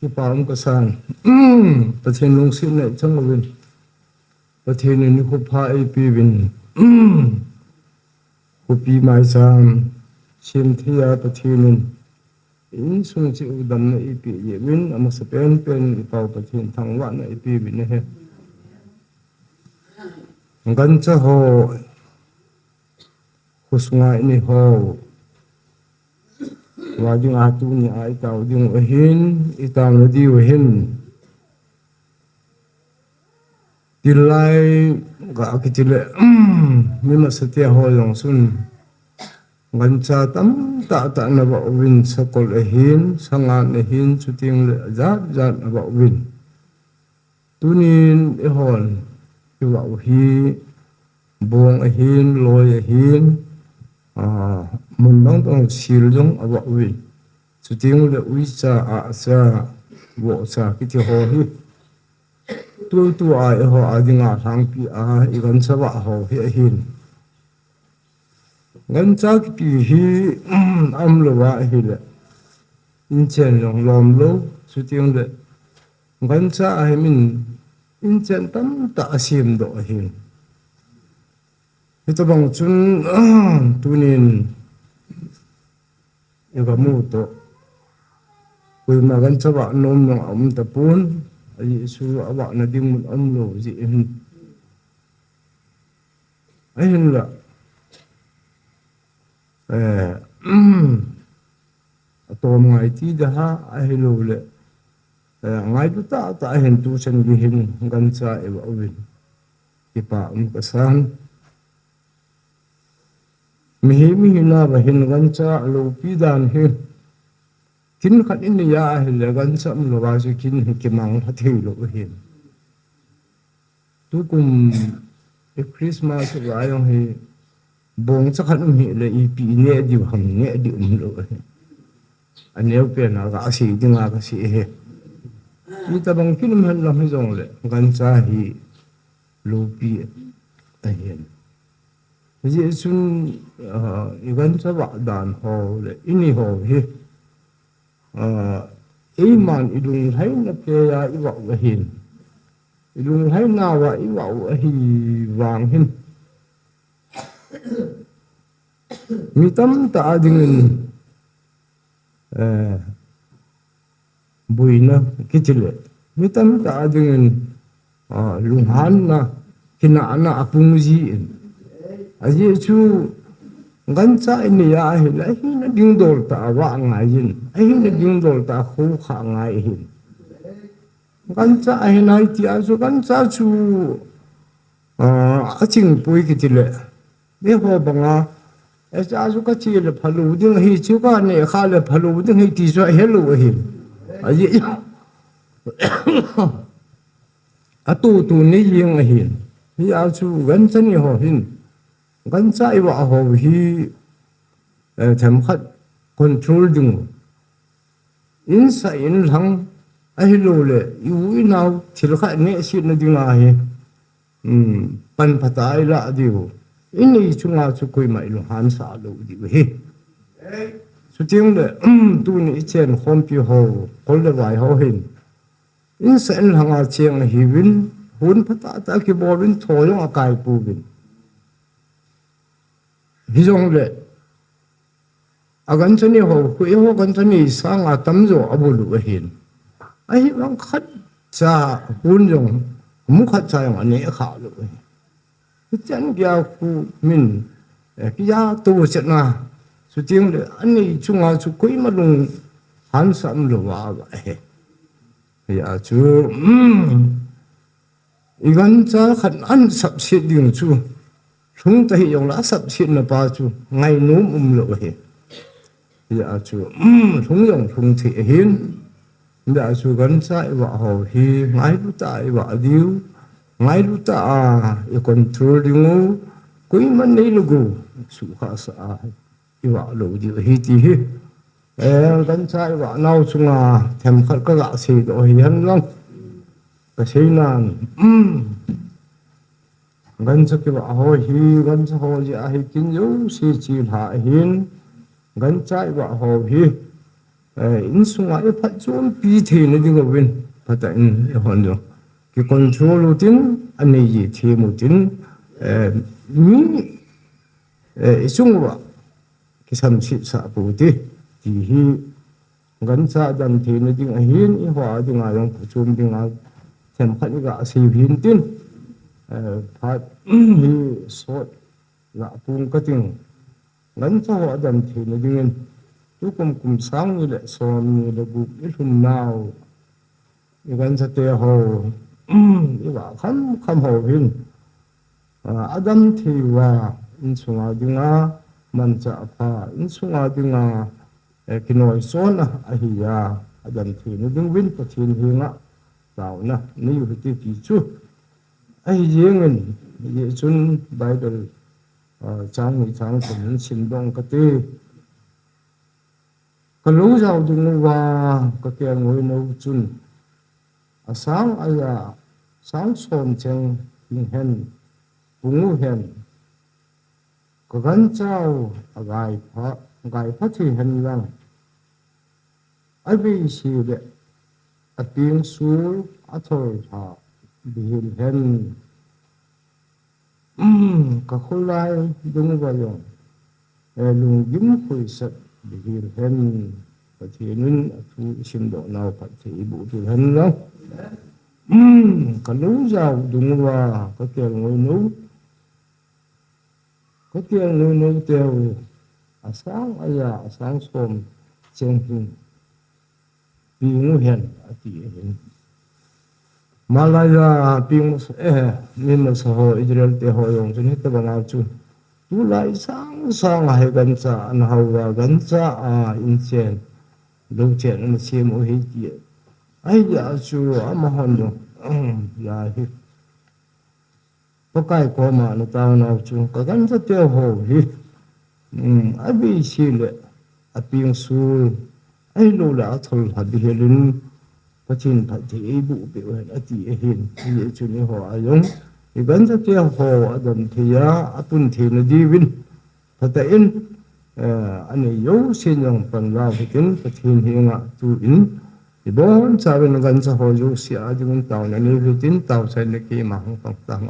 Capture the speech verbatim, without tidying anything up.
Kipa um kasan. Pathen lungsetna i chang uvin. Pathen in nikho pha eipeuvin. Khopi maicham semthei a Pathen in insung cheh u damna eipeh uvin, amasapen pen i Pau Pathen thangvahna eipeuvin ahi. Gancha ho, khosunga inei ho, va dinga tuni a itao diu ahin, itaona diu ahin. Tilai ga kiti le, mi masate ho jong chun gancha tamtah tah ana vah uvin, sakol ahin, sangan ahin, chuteng le jat jat ana vah uvin. Tunin eihon ivah u hi bong ahin, loi ahin, mun dang dang sil jong avah uvin. Chuteng le uicha, ahcha, vohcha kiti ho hi tutua eiho a dinga lhangpi a i gancha vah ho hi ahin. Gancha kiti hi aum louva ahile inchen jong lom lou, chuteng le gancha ahi min inchen tamtah asemdoh ahin. Hitobang chun tunin i gamu toh, koima gancha vah nom jong aum tapon, ajeh chu avahna ding mun aum lou jeh in. Ahinla atom ngai ti ding ham, ahilouleh ngailu tahtah ahin, tuchan gei hin gancha ivah uvin, kipa um kasan. Mihem, mihem nava hin gancha loupi dan hi, kin khat inei a ahile gancha um louva chu kin hi kimang lha theilou ahin. Tukum i Christmas uva jong hi bongcha khat um hile ipi ineh diu ham, neh diu umlou ahi. Aneo pen a kasei dinga kasei ahi. Itobang kin um hen lang hijongle gancha hi loupi ahin. Hijeh chun i gancha vah dan ho le inei ho hi eiman i lunglhaina keiya ivah u ahin. I lunglhainauva ivah u ahi vang hin mi tamtah a dingin boina kiti le mi tamtah a dingin lunghanna, kinahna apung jin. Ajeh chu gancha inei a ahile ahina ding dol tah a vah ngai jin, ahina ding dol tah a khoukhah ngai ahin. Gancha ahi nai tia chu gancha chu achingpoi kiti le, eiho banga, hiche chu kache le phalou ding ahi, chu kaneh kha le phalou ding ahi ti chu ahelou ahin. Ajeh atutu nei jeng ahin. Hia chu gancha nei ho hin gancha ivah ho hi themkhat control dingu, insah inlhang, ahilouleh i u i nao thil khat nehsetna dinga hi pan phatah a ilah diu, inei chunga chu koima ilunghansah lou diu ahi. Chutengle tuni ichen khompi ho, kol le vai ho hin insah inlhanga cheng ahiuvin, hon phatah tah a kibol uvin, tho jong akai pouvin. Hijongle agancha nei ho khu eiho gancha nei sanga tamjo abol u ahin. Ahivang khatcha hon jong, mu khatcha jong aneh khalou ahi. Hichan geiya khu min kijato chetna, chutengle anei chunga chu koima lunghansah umlouva avah ahi. Hia chu i gancha khat an sapset ding chu lhung tahih jongle asapsetna pa chu ngainom umlou ahi. Hia chu lhung jong lhung thei ahin. Hia chu gancha ivah ho hi ngailu tah a ivah diu, ngailu tah a i control dingu, koiman neilou go suhkhahsah a ivah lou diu ahi ti hi gancha ivah nau chunga themkhat kaga seidoh ahi henlang. Kaseinan gancha kivah ho hi, gancha ho jeh a hi kin jouse chelha ahin, gancha ivah ho hi eh, insunga iphatchompi theina ding uvin, phatah in eihon jong kicontrol utin, anei jeh them utin, eh, mi, eh, ichung uva kisamsetsah pou te, ti hi gancha adam theina ding ahin, eiho a dinga jong phachom dinga themkhat iga sei u hintin, eh, phat hi sot lah pung kating, gancha ho adam theina dingin, tukum kum sang ni le som ni le gup ilhun nau, igancha te ho, iva kham kham ho hin, ah, adam thei uva, insunga dinga manchah apha, insunga dinga, eh, kinoi chon a, ahi a, adam theina ding uvin Pathen henga taona nei u hite ti chu ahi jengin, hijeh chun Bible, ah, chang ni chang thum in simdoh kate. Ka lou jao dung uva ka kelngoi nou chun, asang aja sang som cheng hing hen, pung u hen, ka gancha u agai pha, agai pha thei hen lang, aveise le apeng sul atholha bihil hen. Ka kholai dung uva jong, eh, lunggim khoisat bihil hen. Pathen in athu isimdoh nau phatthei iboh peh hen lang. Ka lou jao dung uva ka kelngoi nou, ka kelngoi nou teu asang aja asang som cheng hing peng u hen, ati ahin. Malai a peng masa, eh, mi masa ho, Israel te ho jong chun hitobang a chu, tulai sang sang a hi gancha ana hao uva, gancha a inchen louchen ana sem u ahi ti. Ahijeh a chu amahon jong, um, lai hi Pakai koma ana taonau chu, ka gancha teu ho hi, um, aveise le apeng sul, ahilou le atholha bihil in, Pathen phatthei eiboh peh u hen, ati ahin. Hijeh chun eiho a jong, igancha teu ho adam thei a, apun theina diuvin, phatah in, eh, anei jousen jong panla u hitin, Pathen henga tuin, ibonchauvin gancha ho jouse a dingin taona nei u hitin, taochaina keima hung pang tang.